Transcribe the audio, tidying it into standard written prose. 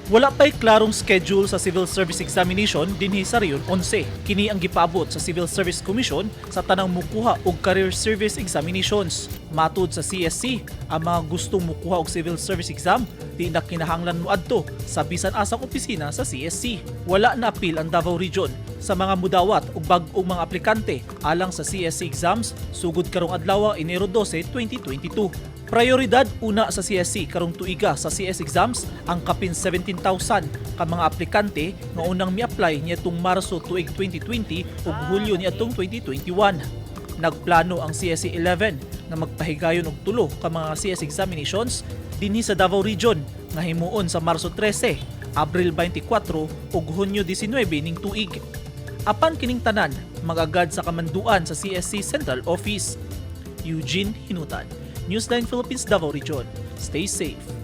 Wala pa'y klarong schedule sa Civil Service Examination dinhi sa Region 11. Kini ang gipaabot sa Civil Service Commission sa tanang mukuha og Career Service Examinations. Matud sa CSC, ang mga gustong mukuha og Civil Service Exam di na kinahanglan moadto sa bisan asang opisina sa CSC. Wala na apil ang Davao Region sa mga mudawat og bag-ong mga aplikante alang sa CSC exams sugod karong adlaw, Enero 12, 2022. Prioridad una sa CSC karong tuiga sa CS exams ang kapin 17,000 ka mga aplikante nga unang mi-apply niadtong Marso tuig 2020 ug Hulyo niadtong 2021. Nagplano ang CSC 11 nga magpahigayon og tulo ka mga CS examinations dinhi sa Davao Region nga himuon sa Marso 13, Abril 24 ug Hunyo 19 ning tuig. Apan kining tanan magagad sa kamanduan sa CSC Central Office. Eugene Hinutan, Newsline Philippines, Davao Region. Stay safe.